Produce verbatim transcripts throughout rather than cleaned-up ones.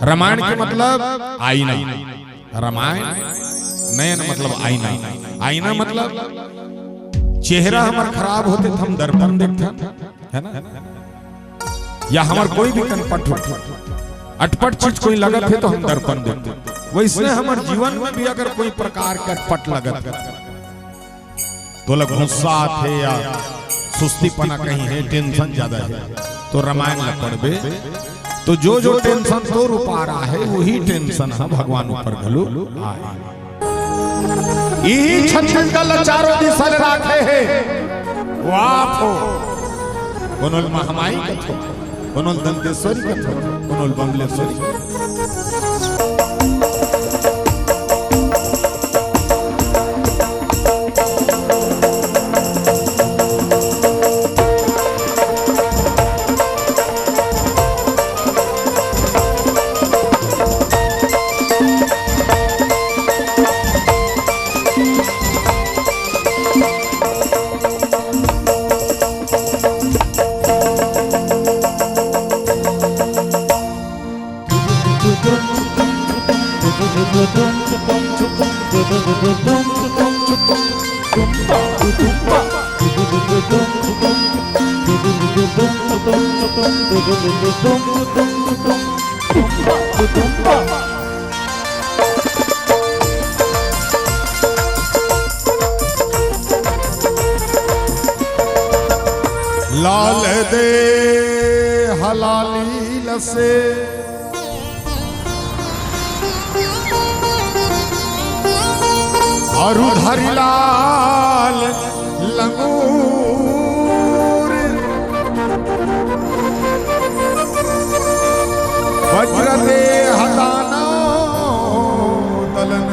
रामायण के मतलब आईना। रामायण नयन मतलब आईना। आईना मतलब चेहरा हमर खराब होथे त हम दर्पण देखथन, है ना? या हमर कोई भी कन पट हो, अटपट चीज कोई लगत हे त हम दर्पण देखथन। वइसने हमर जीवन में भी अगर कोई प्रकार के अटपट लगत हे, तोला गुस्सा आथे या सुस्तीपना कहीं हे, tension ज्यादा हे, त रामायण ला पढ़बे, त जो जो tension तोर ऊपर आहे, वही tension ह भगवान ऊपर घलो आहे। इही छत्तीसगढ़ ला चारों दिशा ले राखे हे, वो आप हो। कोनो ल महामाई कथो, कोनो ल दंतेश्वरी कथो, कोनो ल बमलेश्वरी कथो। लाल दे हलाली लसे अरु धरि लाल लंगूर। वज्र देह दानव दलन।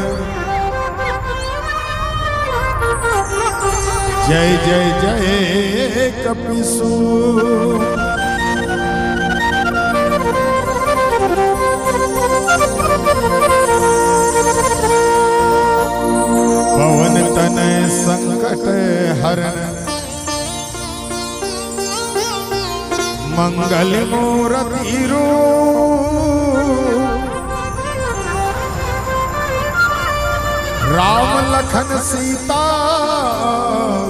जय जय जय कपिसू। पवन तनय संकट हरण मंगल मूरति रूप। राम लखन सीता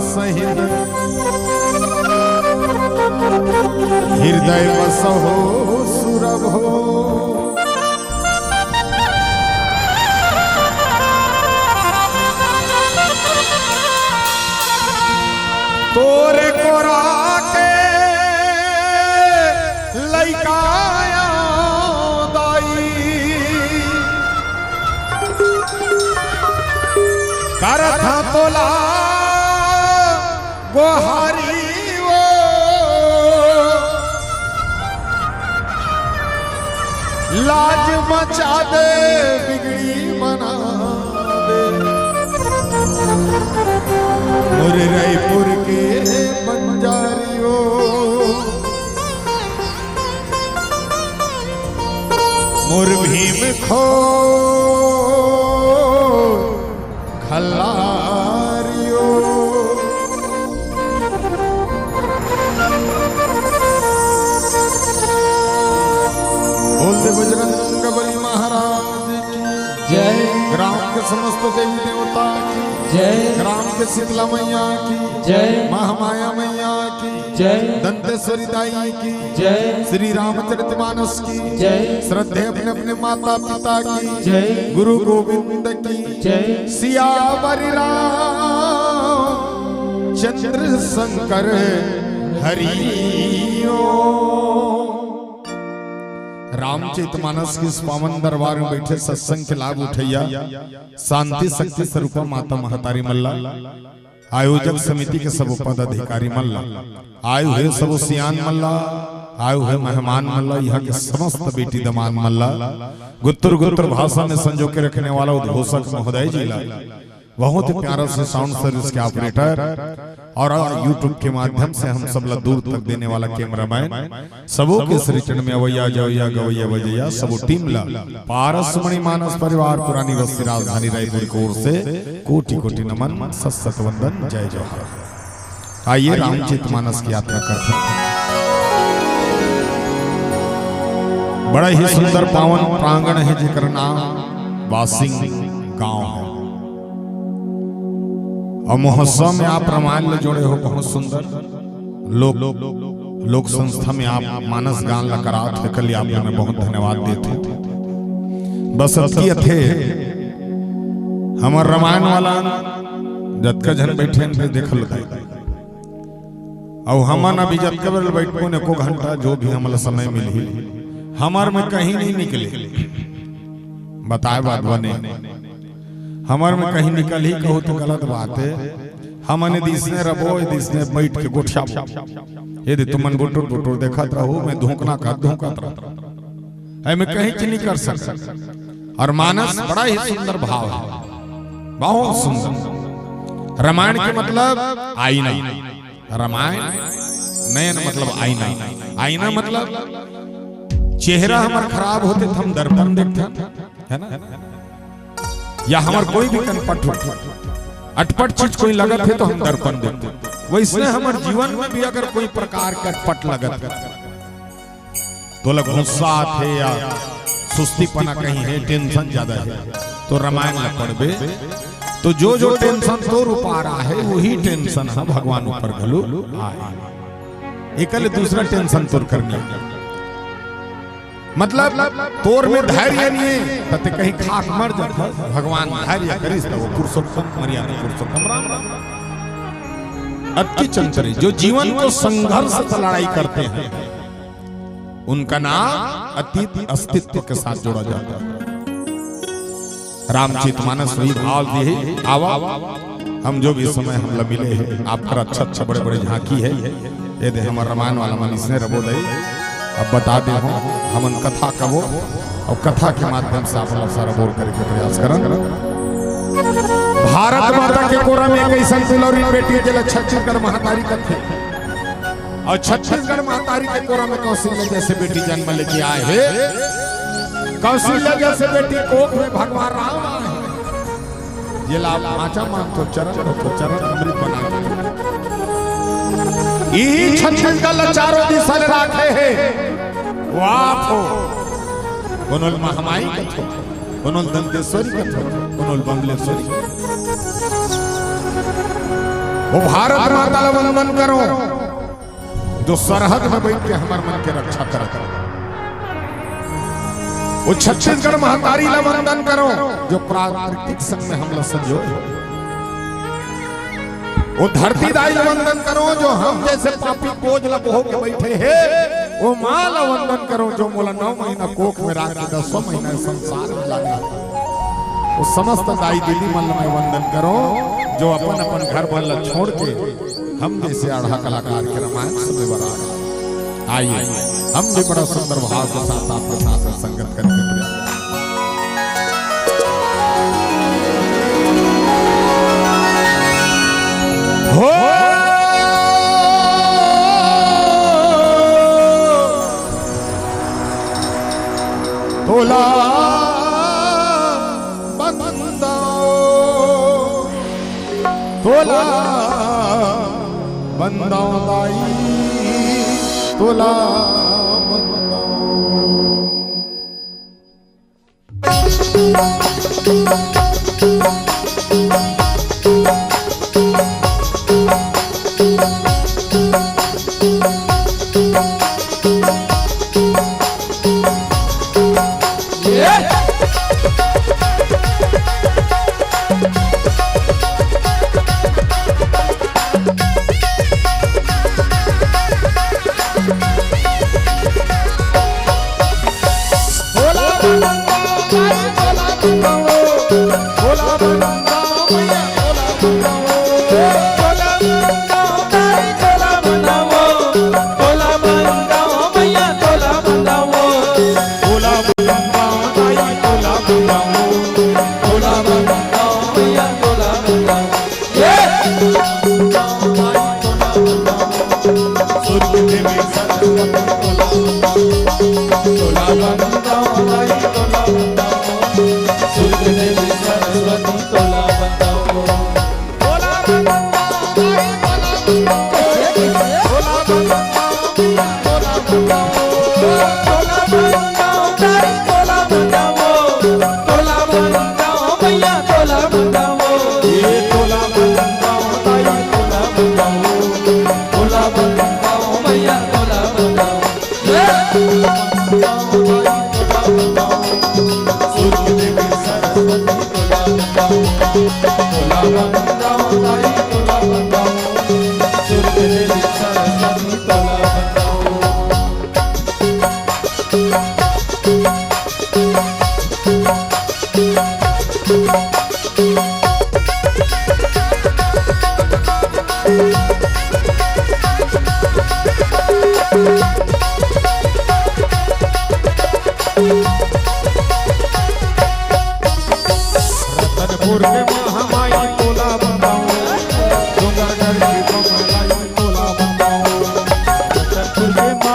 सहित हृदय बसहु सुरभो। तोरे कोरा के लइका आयो दाई, करत हा तोला गोहारी ओ। लाज मचा दे, बिगड़ी बना दे, मोर रायपुर के बंजारी ओ। मोर भीम खो खल्लारियो। बोल दे बजरंग बली महाराज की जय। ग्राम के समस्त देवी देवता की जय। ग्राम के शीतला मैया की जय। महामाया मैया की जय। दंतेश्वरी दाई की जय। श्री रामचरितमानस की जय। श्रद्धे अपने अपने माता पिता की जय। गुरु गोविंद की जय। सियावर रामचंद्र शंकर हरि ओम। रामचरितमानस के इस पावन दरबार में बैठे सत्संग के लाभ उठैया शांति शक्ति स्वरूपा माता महतारी मन ला, आयोजक समिति के सबो पदाधिकारी मन ला, आए हुए सबो सियान मन ला, आए हुए मेहमान मन ला, यहाँ के समस्त बेटी दमांद मन ला, गुत्तुर गुत्तुर भाषा में संजो के रखने वाला उद्घोषक महोदय जी ला, बहुत ही प्यारा से sound service के operator और YouTube के माध्यम से हम सब ला दूर तक देने वाला cameraman, सबो के श्री चरण में अवैया जवैया गवैया बजैया सबो team ला पारस मणि मानस परिवार पुरानी बस्ती राजधानी रायपुर की ओर से कोटि कोटि नमन, सत सत वंदन, जय जोहार। आइए रामचरित मानस की यात्रा करते हैं। बड़ा ही सुंदर पावन प्रांगण हे, जेकर नाम बासिंग गांव हे। अउ महोत्सव में आप रामायण ले जोड़े हो, बहुत सुंदर। लोक, लोक संस्था में आप मानस गान ला करात हे, कल आप में बहुत धन्यवाद देत हे। बस अतकी अथे, हमर रामायण वाला जतका झन बैठे हे, देख लो। अउ हमन अभी जतका बेर बैठबो न, एको घंटा जो भी हमला समय मिलही, हमर में कहीं नहीं निकले। बताए बात बने, हमर में कहीं निकलही कहू तो गलत बात हे। हमन ए दिसने रबो, ए दिसने बैठ के गोठियाबो। ए दे तुमन बुटुर बुटुर देखत रहू, मैं धोंकना का धोंकत रहू। एमे कहीं चीज नहीं कर सकता। अउ मानस बड़ा ही सुंदर भाव हे, बहुत सुंदर। रामायण के मतलब आईना, रामायण नयन मतलब आईना, आईना मतलब चेहरा हमर खराब होथे त हम दर्पण देखथन, हे ना? या हमर कोई भी कनपट हो, अटपट चीज कोई लगत हे त हम दर्पण देखथन। वइसने हमर जीवन में भी अगर कोई प्रकार के अटपट लगत हे, तोला गुस्सा आथे या सुस्तीपना कहीं हे, tension ज्यादा हे, त रामायण ला पढ़बे, त जो जो tension तोर ऊपर आहे, वही tension ह भगवान ऊपर घलो आए। एकले दूसरा tension तोर करनी हे। मतलब, तोर में धैर्य नहीं हे, त ते कहीं खाके मर जात हे। भगवान धैर्य करिस, त वो पुरुषोत्तम, मर्यादा पुरुषोत्तम राम। अति चंचल, जो जीवन को संघर्ष से लड़ाई करते हैं, उनका नाम अतीत अस्तित्व के साथ जोड़ा जाता है। रामचरितमानस वही भाव दिए, आवा, हम जो भी समय हमला मिले हे, आपकर अच्छा अच्छा बड़े बड़े झांकी हे, ए दे हमर रामायण वाला मन इसने रबो दे। अब बता दे हो, हमन कथा कबो, अउ कथा के माध्यम से आप लोग सारा बोर करे के प्रयास करन। भारत माता के कोरा में एक अइसन दुलौरी बेटी हे, जेला छत्तीसगढ़ महतारी कथे। अउ छत्तीसगढ़ महतारी के कोरा में कौशल्या जइसे बेटी जन्म लेके आए हे, कौशल्या जइसे बेटी कोख में भगवान राम आए हे। जेला आप भांचा मानथो, चरण हो तो चरण अमृत बना के। इही छत्तीसगढ़ ला चारों दिशा ले राखे हे। वो आप हो, कोनो ल महामाई कथो, कोनो ल दंतेश्वरी कथो, कोनो ल बमलेश्वरी। वो भारत माता ला वंदन करो, जो सरहद में बैठ के हमर मन के रक्षा करत हे। वो छत्तीसगढ़ महतारी ला वंदन करो, जो प्राकृतिक संग में हमला संजोए हे। वो धरती दाई ला वंदन करो, जो हम जइसे पापी कोझ ला बोह के बैठे हे। वो माँ ला वंदन करो, जो मोला नौ महीना कोख में राख के दसवां महीना संसार में लाने। वो समस्त दाई दीदी मन ला मैं वंदन करो, जो अपन अपन घर बर ला छोड़ के हम जइसे आढ़ा कलाकार के रामायण सुने बर आ रहे। आइए, हम भी बड़ा सुंदर भाव के साथ आपके साथ संगत करके प्रयास। हो तोला बंदो, तोला बंदो दाई, तोला बंदो।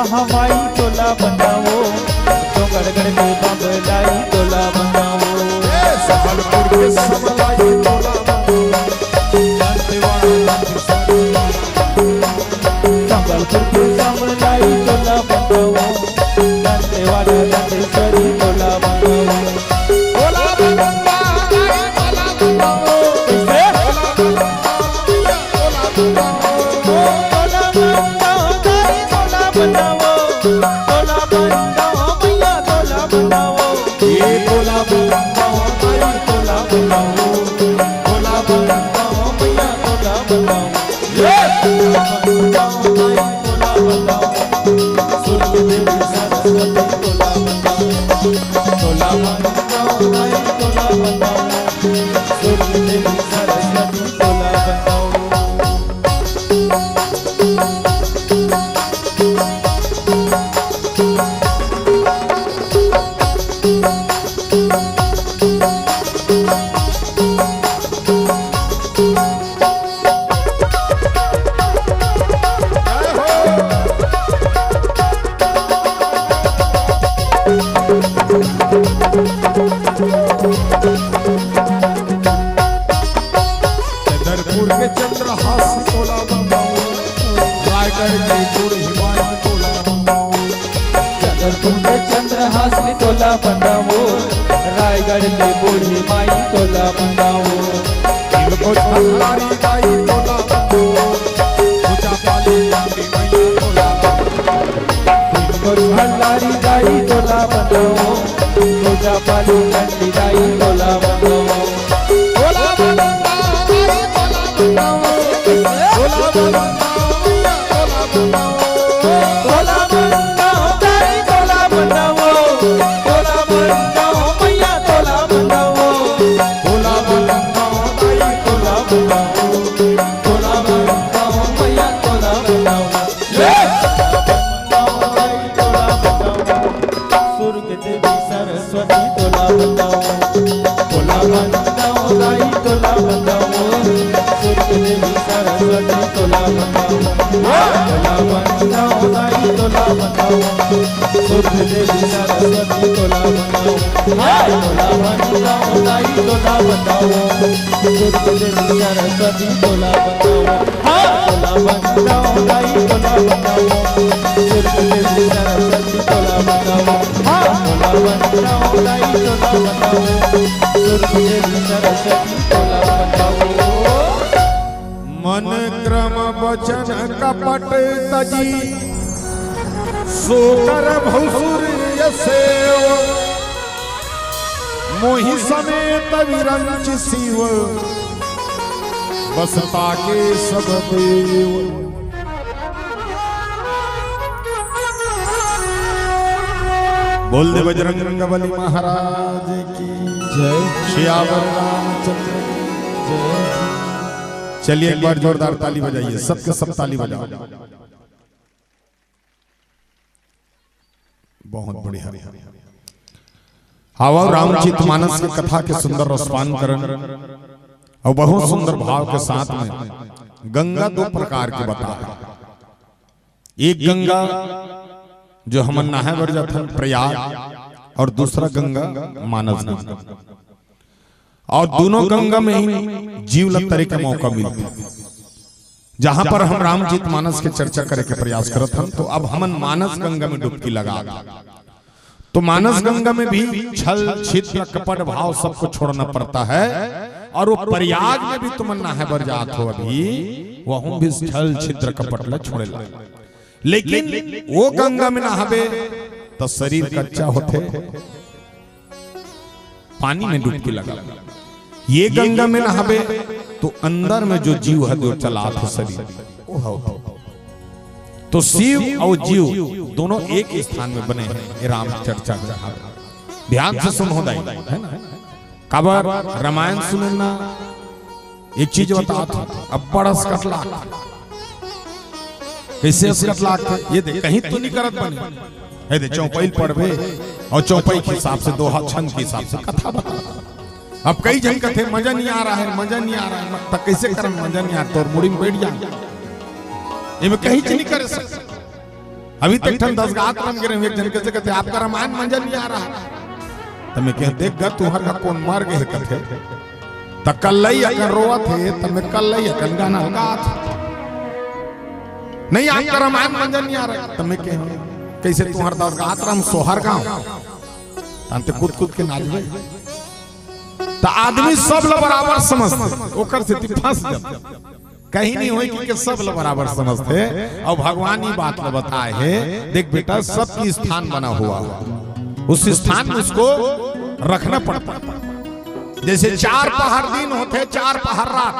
हवाई तोला बताओ, डोंगरगढ़ के बमलाई तोला बताओ। ए, संबलपुर के समलाई तोला बताओ। दंतेवाड़ा दंतेश्वरी। संबलपुर के समलाई तोला बताओ। दंतेवाड़ा दंतेश्वरी तोला बताओ। तोला बताओ, तोला बताओ। कैसे? तोला बताओ, तोला बताओ। तोला बताओ, मैया तोला बताओ। ये तोला बताओ, माई तोला बताओ। तोला बताओ, मैया तोला बताओ। ये तोला बताओ, माई तोला बताओ। सुर के देवी सरस्वती तोला बताओ। तोला बताओ, माई तोला बताओ। सुर के देवी सरस्वती तोला बताओ। छतरपुर के चंद्रहास तोला बताओ, रायगढ़ के बूढ़ी माई तोला बताओ। छतरपुर के चंद्रहास तोला बताओ, रायगढ़ के बूढ़ी माई तोला बताओ। इनको छल्लारी दाई तोला बताओ, पूजा पाली लंबी मैया तोला बताओ। इनको छल्लारी दाई तोला बताओ, पूजा पाली लंबी दाई तोला बताओ। तोला बताओ, तोला बताओ, तोला बताओ, तोला बताओ। तोला बताओ, दाई तोला बताओ, तोला बताओ, मैया तोला बताओ। तोला बताओ, दाई तोला बताओ, तोला बताओ, मैया तोला बताओ। ये! तोला बताओ, दाई तोला बताओ। सुर के देवी सरस्वती तोला बताओ। तोला बताओ, दाई तोला बताओ। सुर के देवी सरस्वती तोला बताओ। तोला बताओ, दाई तोला बताओ। सुर के देवी सरस्वती तोला बताओ। तोला बताओ, दाई तोला बताओ। सुर के देवी सरस्वती तोला बताओ। हाँ। तोला बताओ, दाई तोला बताओ। सुर के देवी सरस्वती तोला बताओ। हाँ। तोला बताओ, दाई तोला बताओ। सुर के देवी सरस्वती तोला बताओ। मन क्रम वचन कपट तजी, सो कर भौसुर यसेव। मोहि समेत विरंच शिव, बस ताके सब देव। बोल दे बजरंग बली महाराज की जय। सियावर रामचंद्र की जय। चलिए, एक बार जोरदार ताली बजाइए, सबके सब ताली बजाओ। बहुत बढ़िया। हावा रामचरित मानस के कथा के सुंदर रसपान करन और बहुत सुंदर भाव के साथ में गंगा दो प्रकार के बता है। एक गंगा जो हमन नहाए बर जाथन प्रयाग और दूसरा गंगा मानस गंगा। और दोनों गंगा में ही जीव ल तरे के मौका मिलथे। जहां पर हम रामचरित मानस के चर्चा करे के प्रयास करत हन, तो अब हमन मानस गंगा में डुबकी लगा। तो मानस गंगा में भी छल, छिद्र, कपट भाव सबको छोड़ना पड़ता है। और वो प्रयाग में भी तुमन नहाए बर जात हो, अभी वहू भी छल, छिद्र, कपट ला छोड़े ला। लेकिन वो गंगा में नहाबे तो शरीर कच्चा होथे, पानी में डुबकी लगा। ये गंगा में नहाबे तो अंदर में जो जीव है, जो चलात है शरीर, वो है। तो शिव और जीव दोनों एक स्थान में बने हैं। ये राम चर्चा में ध्यान से सुन हो दाई, है ना? काबर रामायण सुने ना, एक चीज बतात हूँ, अब्बड़ असकट लागथे। कैसे असकट लागथे? ये दे, कहीं तो नहीं करत बने। ये दे, चौपाई पढ़बे और चौपाई के हिसाब से, दोहा छंद के हिसाब से कथा बता। अब कई झन कथे, "मजा नहीं आ रहा है, मजा नहीं आ रहा है।" त कैसे करन, मजा नहीं आ रहा, तोर मुड़ी में बैठ जा। ये में कहीं चीज नहीं करे सकते। अभी तक ठन दस गात रम गे रहे, एक झन कइसे कथे, "आपका रामायण मंजन नहीं आ रहा।" त मैं कहेंव, "देख गा, तुंहर का कोन मर गे हे," कथे। त कल्लई अकन रोवत हे, त मैं कल्लई अकन गाना गात हे। "नहीं, आपका रामायण मंजन नहीं आ रहा।" त मैं कहेंव, "कइसे तुंहर दस गात रम सोहर गाँव?" त अंते कूद कूद के नाचबे। त आदमी सब ल बराबर समझथे, ओकर सेती फंस जाथे। कहीं नहीं होय कि, कि सब ल बराबर समझथे। अउ भगवान ई बात ल बताए हे, "देख बेटा, सबकी स्थान बना हुआ है, उस स्थान में उसको रखना पड़ता है।" जइसे चार पहर दिन होथे, चार पहर रात,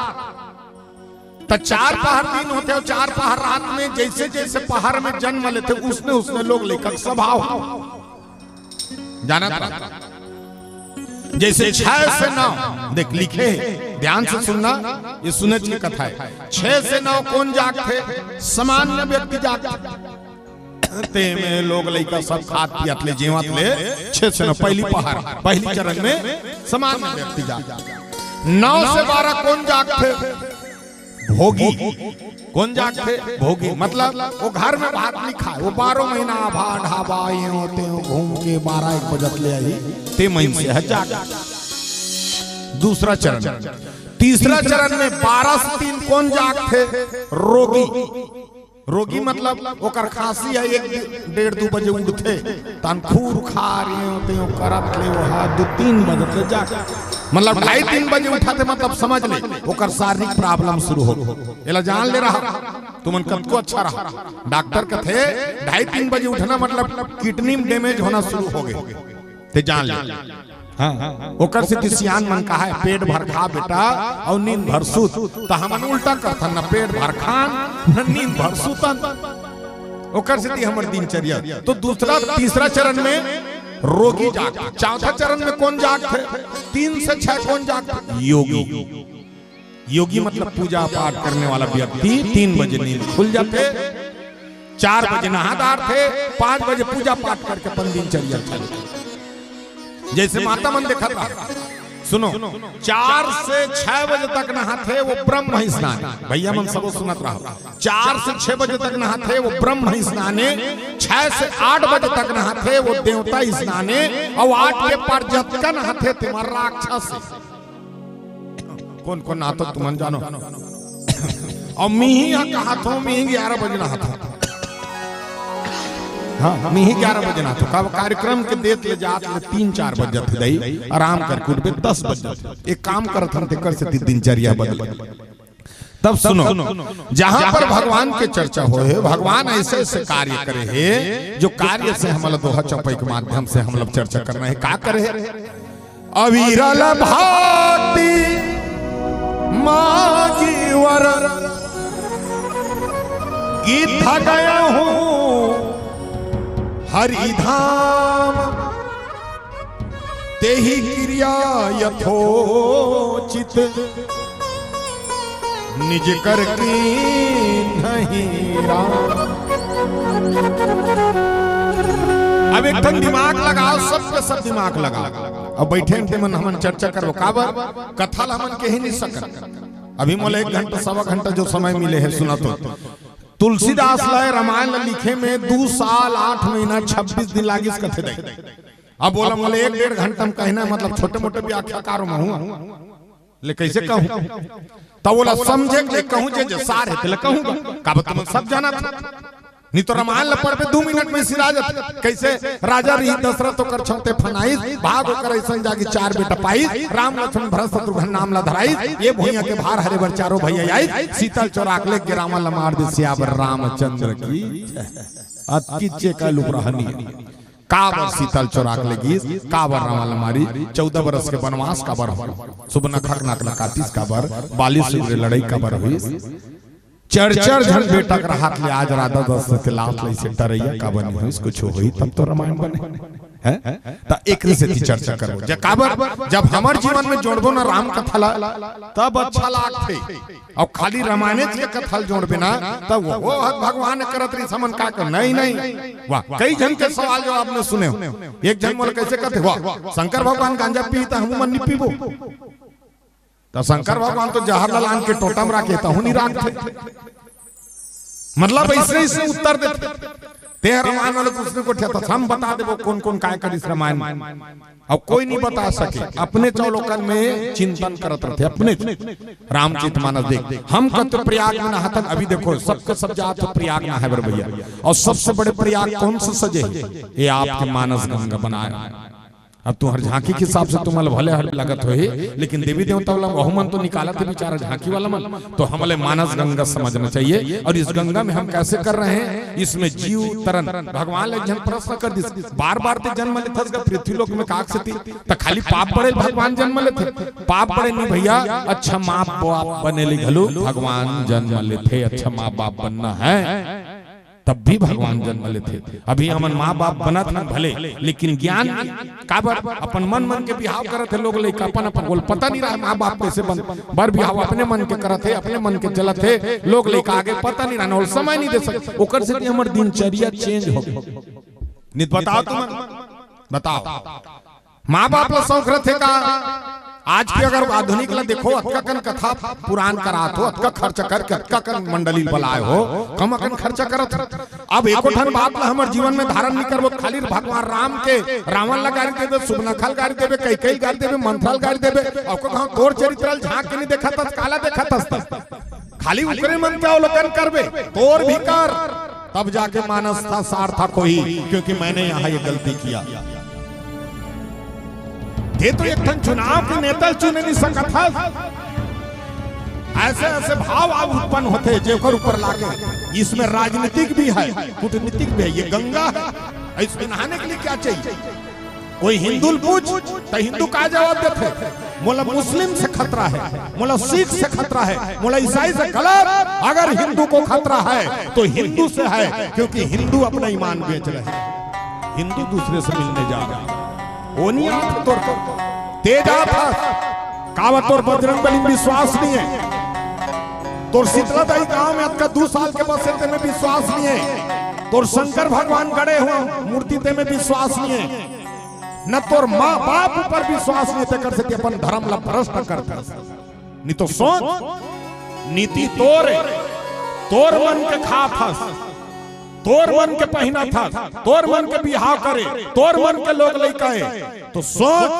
त चार पहर दिन होथे अउ चार पहर रात में जइसे जइसे पहर में जन्म लेथे, उसने उसने लोग लइका के स्वभाव होथे। जानत रहा। जइसे छह से नौ, देख लिखे हे, ध्यान से सुनना, ये सुने के कथा हे। छह से नौ कोन जागथे? सामान्य व्यक्ति जागथे। ते में लोग लइका सब खात पियत ले, जेवत ले, छह से नौ पहली पहर, पहली चरण में सामान्य व्यक्ति जागथे। नौ से बारह कोन जागथे? भोगी। कोन जागथे? भोगी। मतलब वो घर में भात नहीं खाय, वो बारह महीना आभा ढाबा ये होते हो घूम के बारह एक बजत ले आही, ते मइनसे ह जाग। दूसरा चरण, तीसरा चरण में बारह से तीन कोन जागथे? रोगी। रोगी मतलब ओकर खांसी हे, एक डेढ़ दू बजे उठथे, तन खूर खार ये होते हो करत ले, वो हा दू तीन बजे ले जाग, मतलब ढाई तीन बजे उठथे, मतलब समझ ले ओकर शारीरिक problem शुरू हो। एला जान ले रहा, तुमन कतको अच्छा रहा, डॉक्टर कथे ढाई तीन बजे उठना मतलब किडनी में damage होना शुरू हो गे, ते जान ले। हाँ, ओकर सेती सियान मन कहा हे, "पेट भर खा बेटा अउ नींद भर सूत।" त हमन उल्टा करथन, न पेट भर खान, न नींद भर सूतन। ओकर सेती हमर दिनचर्या। तो दूसरा, तीसरा चरण में रोगी जाग, चौथा चरण में कोन जागथे? तीन से छह कोन जागथे? योगी। योगी मतलब पूजा पाठ करने वाला व्यक्ति। तीन बजे नींद खुल जाथे, चार बजे नहा डारथे, पाँच बजे पूजा पाठ करके अपन दिनचर्या चले। जइसे माता मन देखत रहा, सुनो, चार से छह बजे तक नहाथे, वो ब्रह्म स्नान। भैया मन सबो सुनत रहा, चार से छह बजे तक नहाथे, वो ब्रह्म स्नाने। छह से आठ बजे तक नहाथे, वो देवता स्नाने। अउ आठ के पार जतका नहाथे, तेमन राक्षस। कोन कोन नहाथो तुमन जानो। अउ मिही ह कहाथो, मिही ग्यारह बजे नहाथो। हाँ, मिही ग्यारह बजे नहाथो। काबर कार्यक्रम के देत ले जात ले तीन चार बज जाथे दई, आराम करके उठबे दस बज जाथे। एक काम करत हन, तेकर सेती दिनचर्या बदले। तब सुनो, जहाँ पर भगवान के चर्चा होय हे, भगवान ऐसे ऐसे कार्य करे हे, जो कार्य से हमला दोहा चौपाई के माध्यम से हमला चर्चा करना हे। का करे हे? अविरल भक्ति मांगी वर, गिद्ध गयहूँ हरि धाम। तेहि क्रिया यथोचित निज कर कीन्हहि राम। अब एक ठन दिमाग लगाव, सब के सब दिमाग लगाव। अब बइठे हन तेमन, हमन चर्चा करबो। काबर? कथा ल हमन कहि नइ सकन। अभी मोला एक घंटा, सवा घंटा जो समय मिले हे, सुना तो। तुलसीदास ला रामायण ला लिखे में दू साल, आठ महीना, छब्बीस दिन लागिस कथे दई। अब ओला मोला एक डेढ़ घंटा में कहना हे, मतलब छोटे मोटे व्याख्याकार हूँ, ले कइसे कहूँ? त ओला समझे के लिए कहूँ, जे, जे सार हे, तेला कहूँ। काबर तुमन सब जानत हो। नहीं तो रामायण ला पढ़बे, दू मिनट में सिरा जाथे। कइसे? राजा रहिस दशरथ ओकर छांव ते फनाइस, भाग ओकर अइसन जागे चार बेटा पाइस, राम लक्ष्मण भरत शत्रुघ्न नाम ला धराइस, ए भुइयां के भार हरे बर चारों भैया आइस, सीता ल चोरा के लेगे रावण ला मार दे, सियावर रामचंद्र की जय। अतकी चेका लुकरहनी। काबर सीता ल चोरा के लेगिस, काबर रावण ला मारिस, चौदह बरस के बनवास काबर होइस, सुबनखा के नाक ला काटिस काबर, बाली सुग्रीव लड़ई काबर होइस। चार चार झन बेटा के रहत ले आज राजा दशरथ के लात ले अइसे डरइया काबर नइ होइस, कुछु होही तब तो रामायण बने। हैं? त एकरे सेती चर्चा करबो। जब काबर, जब हमर जीवन में जोड़बो ना राम कथा ला, तब अच्छा लागथे। अउ खाली रामायणेच के कथा ल जोड़बे ना, त वो, वो हक भगवान करत रहिस, हमन का कर? नहीं, नहीं। वाह, कई झन के सवाल जवाब में सुने हो। एक झन मोला कइसे कहथे, "वाह, शंकर भगवान गांजा पीही त हमू मन नइ पीबो।" त शंकर भगवान तो जहर ला लान के टोटा म राखे, तहू नइ राखथे। मतलब अइसने, अइसने उत्तर देथे। तें रामायण वाले दूसरे को ठेता, हम बता देबो कौन कौन काय करिस रामायण में। अउ कोई नहीं बता सके, अपने चौलोकन में चिंतन करत रथे, अपने रामचरितमानस देख। हम कत प्रयाग में नहाथन, अभी देखो सबके सब जात हो प्रयाग नहाए बर भैया। अउ सबसे बड़े प्रयाग कौन सा सजे हे? ये आपके मानस गंगा बनाए। अब तुंहर झांकी के हिसाब से तुमन ल भले हर लगत होही, लेकिन देवी देवता वाला वहू मन तो निकालत हे बेचारा झांकी वाला मन। तो हमले मानस गंगा समझना चाहिए। और इस गंगा में हम कैसे कर रहे हैं, इसमें जीव तरन। भगवान ल एक झन प्रश्न कर दिस, बार बार ते जन्म लेथस गा पृथ्वी लोक में, काक सेती त खाली पाप बड़े भगवान जन्म लेथे? पाप बड़े नहीं भैया, अच्छा माँ बाप बने ले घलो भगवान जन्म लेथे। अच्छा माँ बाप बनना है तब भी भगवान जन्म लेथे। अभी हमन माँ बाप बनत हन भले, लेकिन ज्ञान नहीं। काबर? अपन मन मन के बिहाव करत हे लोग लइका, अपन अपन, ओला पता नहीं रहा माँ बाप कैसे बन, बर बिहाव अपने मन के करत हे, अपने मन के चलत हे, लोग लइका आगे पता नहीं रहना, ओला समय नहीं दे सकत। ओकर सेती हमर दिनचर्या चेंज हो गे। नहीं तो बताओ तुमन, बताओ। माँ बाप ला शौक रथे का? आज के अगर आधुनिक ला देखो, अतका कन कथा पुराण करात हो, अतका खर्चा करके अतका कन मंडली बलाए हो, कम अकन खर्चा करत हो। अब एको ठन बात ला हमर जीवन में धारण नहीं करबो, खाली भगवान राम के, रावण ला गारी देबे, सुबनखा ल गारी देबे, कैकई ल गारी देबे, मंथरा ल गारी देबे, अउ को कहाँ तोर चरित्र ल झांक के नहीं देखत हस, काला देखत हस? खाली उकरे मन के अवलोकन करबे, तोर भी कर, तब जाके मानस था सार्थक होही, क्योंकि मैंने यहाँ ये गलती किया। ते तो एक ठन चुनाव के नेता चुने नहीं सकत हस। ऐसे ऐसे भाव अब उत्पन्न होथे, जेकर ऊपर लागे। इसमें राजनीतिक भी है, कूटनीतिक भी है। ये गंगा है, इसमें नहाने के लिए क्या चाहिए? कोई हिंदू ल पूछ, त हिंदू का जवाब देथे? मोला मुस्लिम से खतरा है, मोला सिख से खतरा है, मोला ईसाई से। गलत। अगर हिंदू को खतरा है तो हिंदू से है, क्योंकि हिंदू अपना ईमान बेच रहे हैं, हिंदू दूसरे से मिलने जा रहे हैं। वो नहीं आता तोर, ते जात हस। काबर तोर बजरंग बली में विश्वास नहीं है? तोर शीतला दाई गांव में अतका दू साल के बसे ते में विश्वास नहीं है? तोर शंकर भगवान गड़े हुआ मूर्ति ते में विश्वास नहीं है? न तोर माँ बाप ऊपर विश्वास नहीं, तेकर सेती अपन धर्म ला भ्रष्ट करत हस। नहीं तो सोच, नीति तोर ए, तोर मन के खात हस, तोर मन के पहिनत हस, तोर मन के बिहाव करे, तोर मन के लोग लइका ए। तो सोच,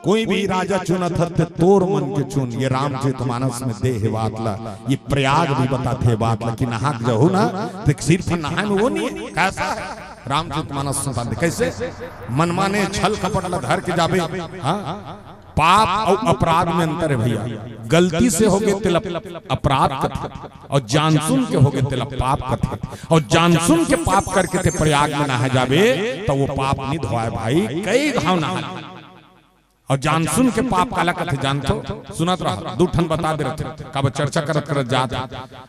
कोई भी राजा चुनत हस ते तोर मन के चुन। ये रामचरित मानस में दे हे बात ला, ये प्रयाग भी बताथे बात ला कि नहा के जाहू ना, ते सिर्फ नहाए में वो नहीं है। कैसा है? रामचरित मानस सुनता दे, कैसे? मनमाने छल कपट ला धर के जाबे, हाँ? पाप अउ अपराध में अंतर है भैया। गलती से होगे तेला अपराध कथे, अउ जानसुन के होगे तेला पाप कथे। अउ जानसुन के पाप करके ते प्रयाग में नहा जाबे, त वो पाप नहीं धोवाए भाई, कई घाव नहा। अउ जानसुन के पाप काला कथे जानथो? सुनत रहा, दू ठन बता दे रथे, काबर चर्चा करत करत जात हे।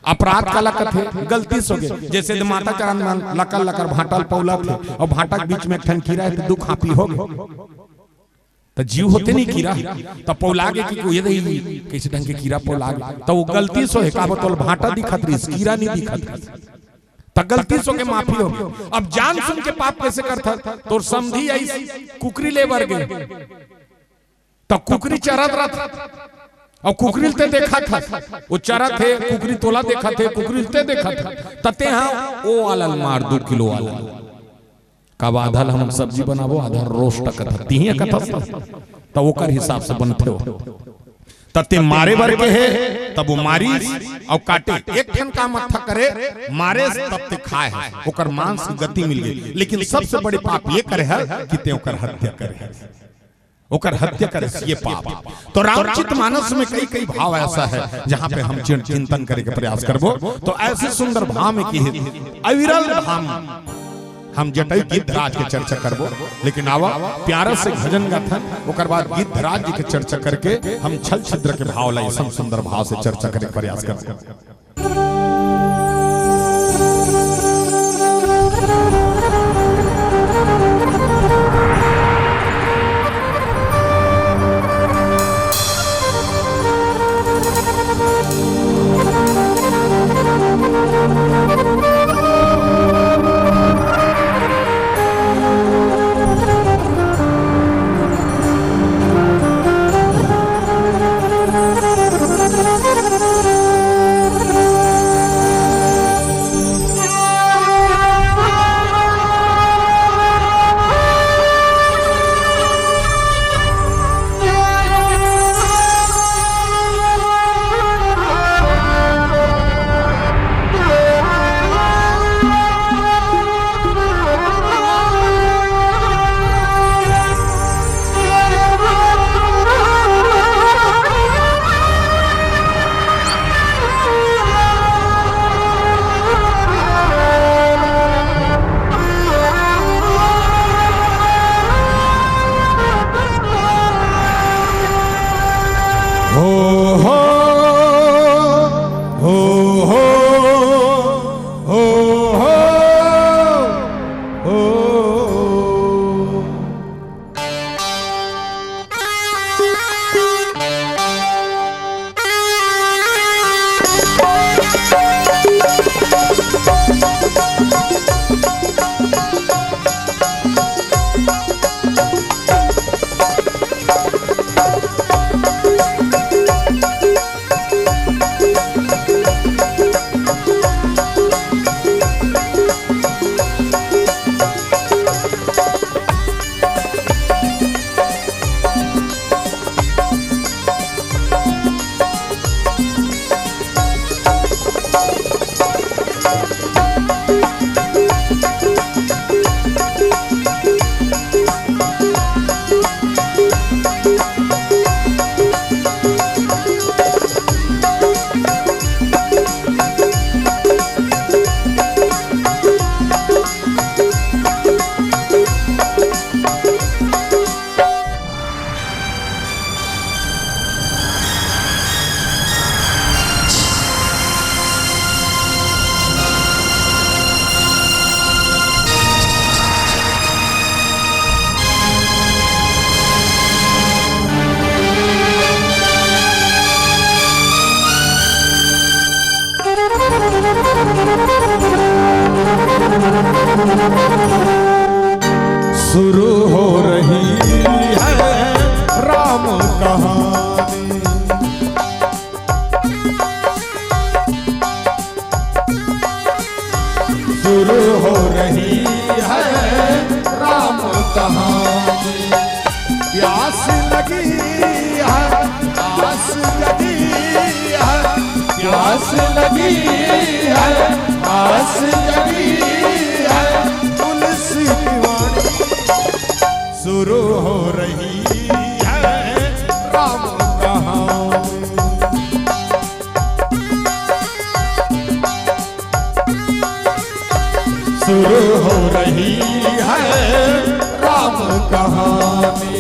अपराध काला कथे? गलती से होगे। जैसे दे माता चरण में लकर लकर भांटा ल पौलाथे, अउ भांटा के बीच में एक ठन कीरा हे, त दू खांपी होगे। त जीव होथे नहीं कीरा, त पौला गे कि कोई दे कैसे ढंग के कीरा पौला गे, त वो गलती से होगे, काबर तोला भांटा दिखत रहिस, कीरा नहीं दिखत रहिस, त गलती से होगे, माफी होगे। अब जानसुन के पाप कैसे करथस? तोर समधी आइस, कुकरी ले बर गे, त कुकरी चरत रहिथे, अउ कुकरी ल ते देखत हस, वो चरत हे, कुकरी तोला देखत हे, कुकरी ल ते देखत हस, त ते हा ओ वाला ल मार, दू किलो वाला। काबर आधा ल हमन सब्जी बनाबो, आधा ल रोस्ट कथस, तिही कथस, त ओकर हिसाब से बनथे हो। त ते मारे बर के हे, तब वो मारिस अउ काटे। एक ठन काम अच्छा करे, मारे तब ते खाए हे, ओकर मांस की गति मिल गई। लेकिन सबसे बड़े पाप ये करे हे कि ते ओकर हत्या करे हे, ओकर हत्या करे, ये पाप। तो रामचरित मानस में कई कई भाव ऐसा है जहां पे हम चिं-, चिंतन करे के प्रयास करबो। तो ऐसे सुंदर भाव में की है, अविरल भाव में हम जटायु गिद्धराज के चर्चा करबो, लेकिन आवा प्यारा से भजन गाथन, ओकर बाद गिद्धराज जी के चर्चा करके हम छल छिद्र के भाव ला ऐसन सुंदर भाव से चर्चा करे के प्रयास करबो। शुरू हो रही है राम कहानी। शुरू हो रही है राम कहानी। प्यास लगी है, आस जगी है, प्यास लगी है, आस जगी है, तुलसी की वाणी। शुरू हो रही है राम कहानी। शुरू हो रही है राम कहानी।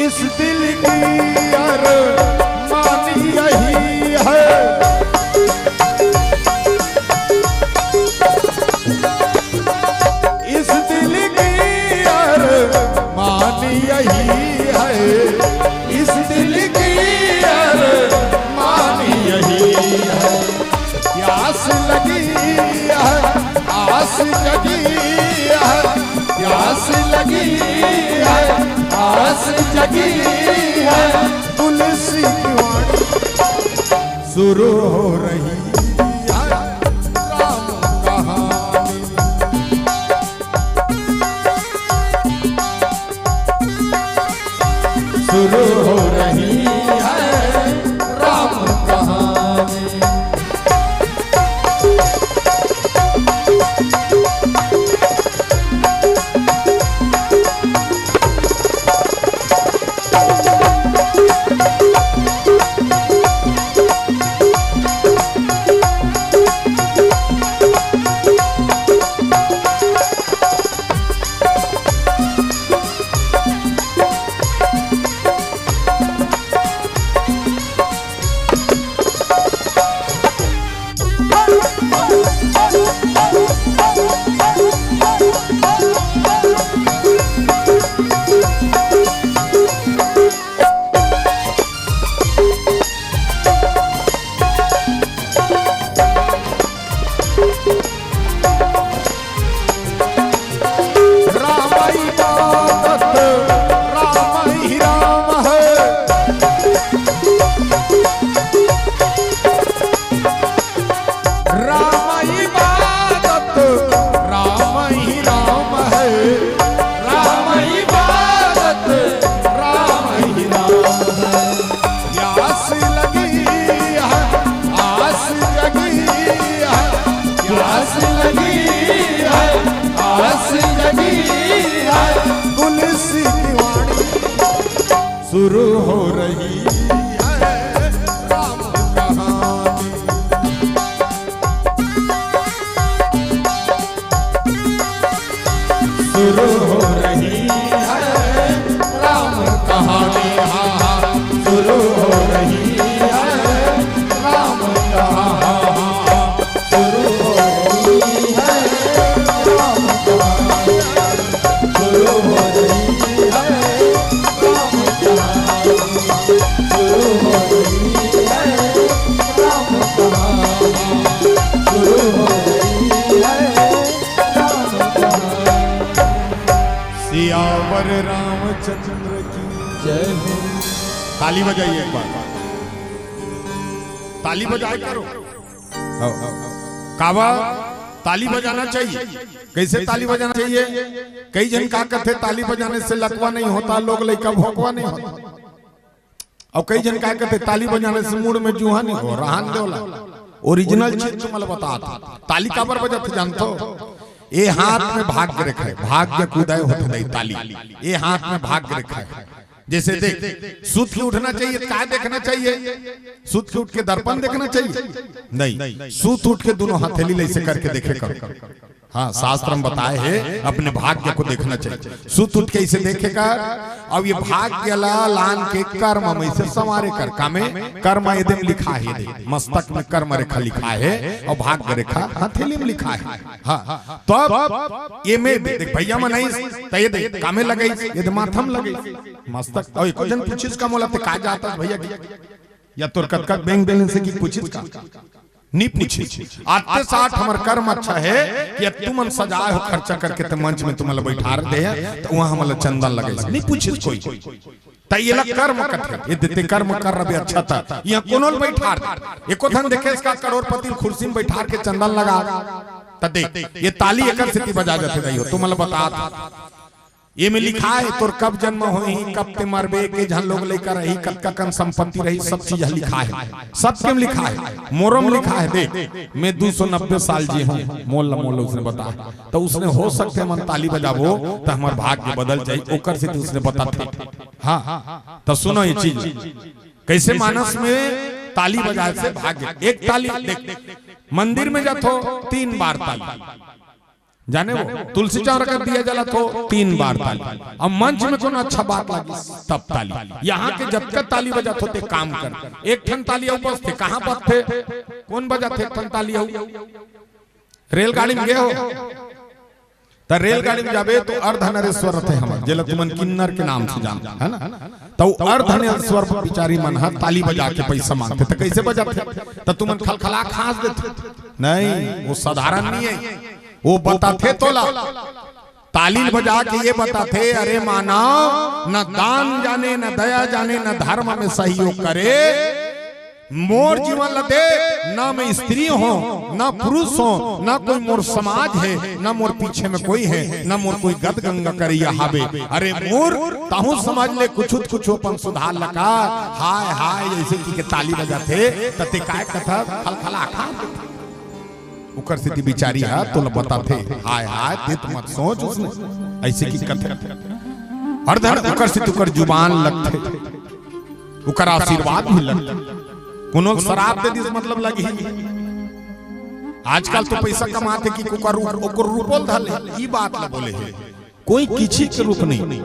इस दिल की अरमान यही है, इस दिल की अरमान यही है, इस दिल की अरमान यही है। प्यास लगी है, आस जगी है, प्यास लगी है, आस जगी है, तुलसी की वाणी। शुरू हो रही है राम कहानी। शुरू हो रही है राम कहानी। राम इबादत, राम ही राम है। राम इबादत, राम ही राम है। राम इबादत, राम ही राम है। प्यास लगी है, आस जगी है, प्यास लगी है, आस जगी है, तुलसी की वाणी। शुरू हो रही है राम कहानी। शुरू हो रही है राम कहानी, हाँ, हाँ, शुरू हो रही है राम कहानी, हाँ, हाँ, शुरू हो रही है राम कहानी, शुरू हो रही है राम कहानी, शुरू हो रही है राम कहानी, शुरू हो रही है। सियावर रामचंद्र की जय हो। ताली बजाइए एक बार, ताली बजाए करो। हाँ। कावा, ताली बजाना चाहिए। कैसे ताली बजाना चाहिए? कई जन का कहते, ताली बजाने से लकवा नहीं होता, लोग लइका भोकवा नहीं होता। अउ कई झन काय कथे, ताली बजाने से मूड़ में जुहा नहीं हो, रहन दे ओला। ओरिजिनल चीज तुमन ल बतात हंव। ताली काबर बजत हे जानथव? ए हाथ में भाग्य रेखा हे, भाग्य के उदय होथे दई ताली। ए हाथ में भाग्य रेखा हे। जैसे देख, सुत के उठना चाहिए, त काय देखना चाहिए? सुत के उठ के दर्पण देखना चाहिए? नहीं, सुत उठ के दोनों हथेली ल ऐसे करके देखे कर। हाँ, शास्त्र में बताए हे, अपने भाग्य को देखना चाहिए। सुत उठ के ऐसे देखे कर, अब ये भाग्य ला लान के कर्म में से संवारे कर, कामे कर्म एदे में लिखा हे, दे मस्तक में कर्म रेखा लिखा हे अउ भाग्य रेखा हथेली में लिखा हे। हाँ, तो अब ये में देख, भैया मन आइस, त ये दे कामे लगाइस, ये दे माथा में लगाइस मस्तक। अउ एको झन पूछिस का मोला, ते का जात हस भैया की, या तोर कतका बैंक बैलेंस हे कि पूछिस का? नहीं पूछिस। आते साठ हमर कर्म अच्छा हे कि अब तुमन सजाए हो, खर्चा करके ते मंच में तुमन ल बैठार दे हे, त उहाँ हमन ल चंदन लगाइस, नहीं पूछिस कोई। त एला कर्म कथे, ये देते कर्म कर रबे अच्छा त, इहाँ कोनो ल बैठार दे। एको झन देखेस का करोड़पति ल कुर्सी में बैठार के चंदन लगा? त देख, ये ताली एकर सेती बजा जाथे दई हो, तुमन ल बतात हंव। ये में लिखा हे, तोर कब जन्म होही, कब ते मरबे, के झन लोग लइका रही, कतका कन संपत्ति रही, सब चीज ह लिखा हे, सब के में लिखा हे, मोरो में लिखा हे। देख, मैं दू सौ नब्बे साल जिए हंव, मोल ला मोल उसने बता, त उसने हो सकथे हमन ताली बजाबो त हमर भाग्य बदल जाही, ओकर सेती उसने बताथे। हाँ, त सुनो ये चीज, कैसे मानस में ताली बजाए से भाग्य, एक ताली देख, मंदिर में जाथो, तीन बार ताली, जाने हो, तुलसी चौरा कर दिया जलाथो, तीन बार ताली। अब मंच में कोनो अच्छा बात लागिस, तब ताली। यहाँ के जतका ताली बजाथो, ते काम कर। एक ठन ताली अउ बजथे, कहाँ बजथे? कोन बजाथे एक ठन ताली अउ? रेलगाड़ी में गए हो, त रेलगाड़ी में जाबे त अर्धनारीश्वर रथे हमर, जेला तुमन किन्नर के नाम से जान, हे ना? त वो अर्धनारीश्वर बिचारी मन ह ताली बजा के पैसा मांगथे, त कैसे बजाथे? त तुमन खलखला के हंस देथे। नहीं, वो साधारण नहीं हे। वो बताथे तोला। ताली बजा के ये बताथे, अरे मानव, न दान जाने, न दया जाने, न धर्म में सहयोग करे, मोर जीवन ल दे, ना मैं स्त्री हों, ना पुरुष हों, ना कोई मोर समाज हे, ना मोर पीछे में कोई हे, ना मोर कोई गद गंगा करइया हावे। अरे मूर्ख, तहूं समझ ले, कुछू त कुछू अपन सुधार ल कर। हाय हाय, जैसे कि के ताली बजाथे, त ते काय कथा खलखला खा। ओकर सेती बिचारी ह तोला बताथे, हाय हाय, ते त मत सोच उसने, ऐसे कि कथे। हर धड़ ओकर सेती ओकर जुबान लगथे, ओकर आशीर्वाद भी लगथे। कोनो ल सराप दे दिस मतलब लगही। आजकल तो पैसा कमाथे कि ओकर रूप, ओकर रूपो ल धर ले, ई बात ल बोले हे। कोई किसी के रूप नहीं।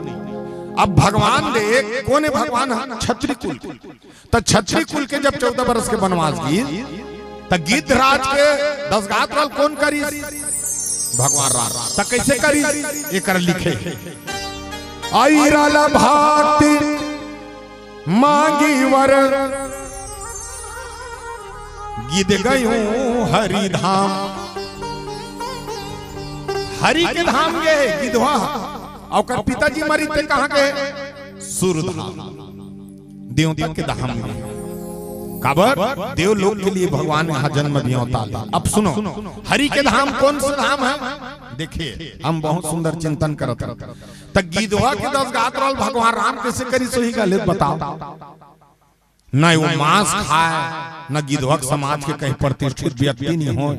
अब भगवान दे, कोने भगवान ह? छत्री कुल। त छत्री कुल के जब चौदह बरस के बनवास गीस, त गिद्धराज के दसगात रहल कोन करिस? भगवान राम। त कैसे करिस? एकर लिखे हे, अइरा ल भक्त मांगी वर, गिद्ध गयूं हरि धाम। हरि के धाम गे हे गिद्धवा, अउ ओकर पिताजी मरिस ते कहाँ गे? सुर धाम। देवता के धाम में। काबर? देव लोक के लिए भगवान यहाँ जन्म दिया अवतार ले। अब सुनो, हरि के धाम कौन सा धाम है? देखिए, हम बहुत सुंदर चिंतन करत हन। त गिद्धवा के दसगात रहल भगवान राम कैसे करिस होही गा ले बताओ। न वो मांस खाय, न गिद्धवा के समाज के कहीं प्रतिष्ठित व्यक्ति नहीं होय।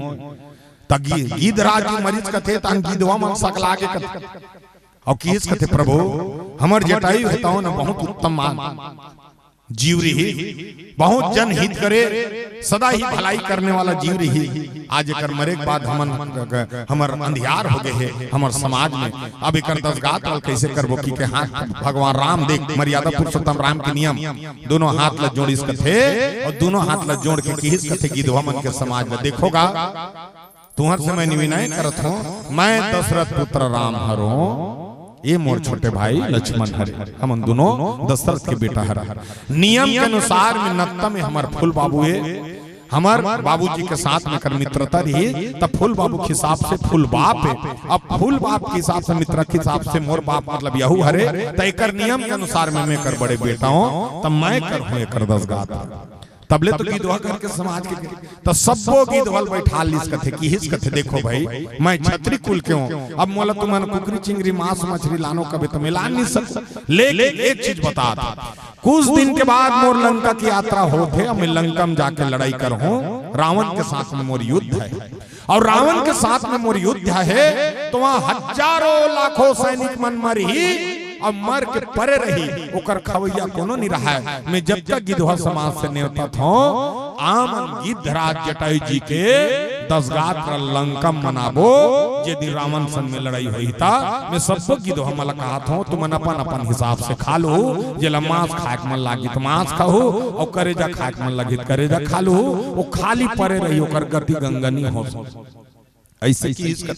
त गि-, गिद्धराज जी मरिस कथे, तहन गिद्धवा मन सकला के कथे। अउ किहिस कथे, प्रभु, हमर जटायु हे तहूं न बहुत उत्तम मान जीव रही, बहुत जनहित करे, सदा ही भलाई करने वाला जीव रही। आज एकर मरे के बाद हमन, हमर अंधियार हो गए हे हमर समाज में। अब एकर दसगात ल कैसे करबो कि के हाथ भगवान राम देख, मर्यादा पुरुषोत्तम राम के नियम, दोनों हाथ ल जोड़िस कथे अउ दोनों हाथ ल जोड़ के किहिस कथे गिद्धवा मन के समाज ल, देखो गा, तुंहर से मैं निविनय करत हंव, मैं दसरथ पुत्र राम हरों, ए मोर छोटे भाई लछमन हरे, हमन दुनों दसरथ के बेटा हरन। नियम के अनुसार में नत्ता में हमर फूल बाबू हे, हमर बाबूजी के साथ में एकर मित्रता रही, त फूल बाबू के हिसाब से फूल बाप हे। अब फूल बाप के हिसाब से, मित्र के हिसाब से मोर बाप मतलब यहू हरे, त एकर नियम के अनुसार में मैं एकर बड़े बेटा हंव, त मैं करहूं एकर दसगात। तब ले तो गिधवा करके समाज के, तो सब्बो गिधवा ल बैठा लिस कथे, किहिस कथे, "देखो भाई, मैं छत्री कुल के हूँ, अब मोला तुमन कुकरी चिंगरी मांस मछरी लानो कबे तो मैं ला नहीं सकूं, लेकिन एक चीज बता था, कुछ दिन के बाद मोर लंका की यात्रा होथे, अब मैं लंका में जाके लड़ाई करहूं, रावण के साथ में मोर युद्ध है।" और रावण के साथ में मोर युद्ध है, तो वहां हजारों लाखों सैनिक मन मरही, और मर के परे रही, ओकर खवैया कोनो नहीं रहा है। मैं जब तक गिधवा समाज से नेवता था, आमन गिद्धराज जटायु जी के दसगात्र लंका मनाबो, जे दिन रावण संग में लड़ाई होही ता, मैं सबको गिधवा मन ला कहा था, तुमन अपन अपन हिसाब से खा लो, जेला मांस खाए के मन लागी तो मांस खाहू, और करेजा खाए के मन लागी तो करेजा खा लो, वो खाली परे रही, ओकर गति गंगा नहीं हो। ऐसे की इसका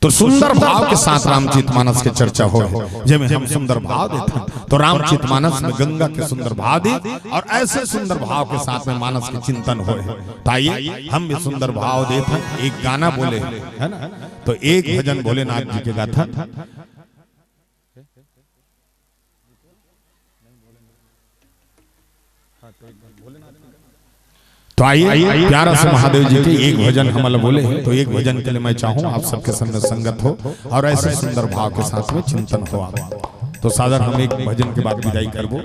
तो सुंदर भाव के साथ रामचरित मानस के चर्चा हो, जेमे हम सुंदर भाव देथन, तो रामचरित मानस में गंगा के सुंदर भाव दे, और ऐसे सुंदर भाव के साथ में मानस के चिंतन हो। तो आइए, हम भी सुंदर भाव देथन, एक गाना बोले, है ना, तो एक भजन भोलेनाथ जी के गाथन। तो आइए, प्यारा से महादेव जी के एक भजन हमला बोले हैं, तो एक भजन के लिए मैं चाहूँ आप सबके संग संगत हो और ऐसे सुंदर भाव के साथ में चिंतन हो आप। तो सादर हम एक भजन के बाद विदाई करबो।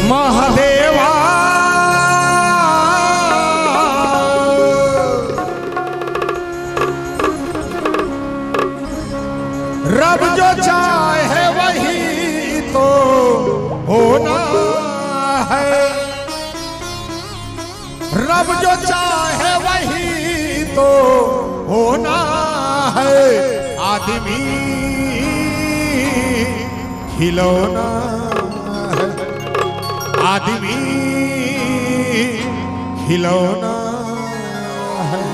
महादेवा रब जो चाहे वही तो होना है, रब जो चाहे वही तो होना है, आदमी खिलौना है, आदमी खिलौना है।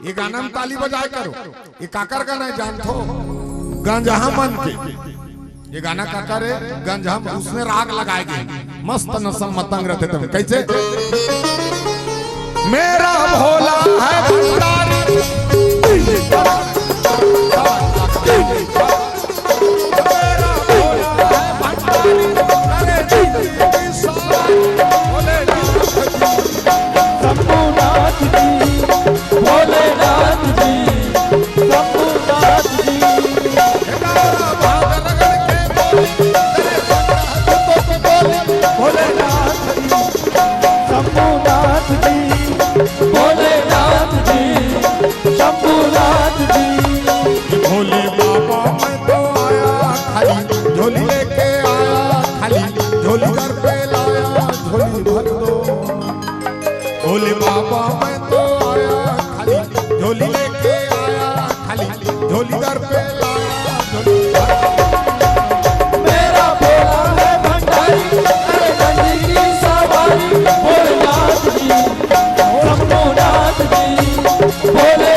ये गाना में ताली बजाए करो। ये काकर गाना हे जानथो? गंजहा मन के। ये गाना काकर हे? गंजहा मन, उसने राग लगाए गे। मस्त नसम मतंग रथे तब। कैसे? मेरा भोला है भंडारी। शंभुनाथ जी, भोलेनाथ जी, शंभुनाथ जी। भोलेनाथ जी, शंभुनाथ जी, शंभुनाथ जी। भोले बाबा मैं तो आया खाली झोली लेके आया, खाली झोली घर पे लाया, झोली भर दो। भोले बाबा मैं तो आया खाली झोली लेके आया, खाली झोली घर पे लाया, झोली भर दो। मेरा भोला है भंडारी, अरे गंजी की सवारी, भोलेनाथ जी, शंभुनाथ जी, भोले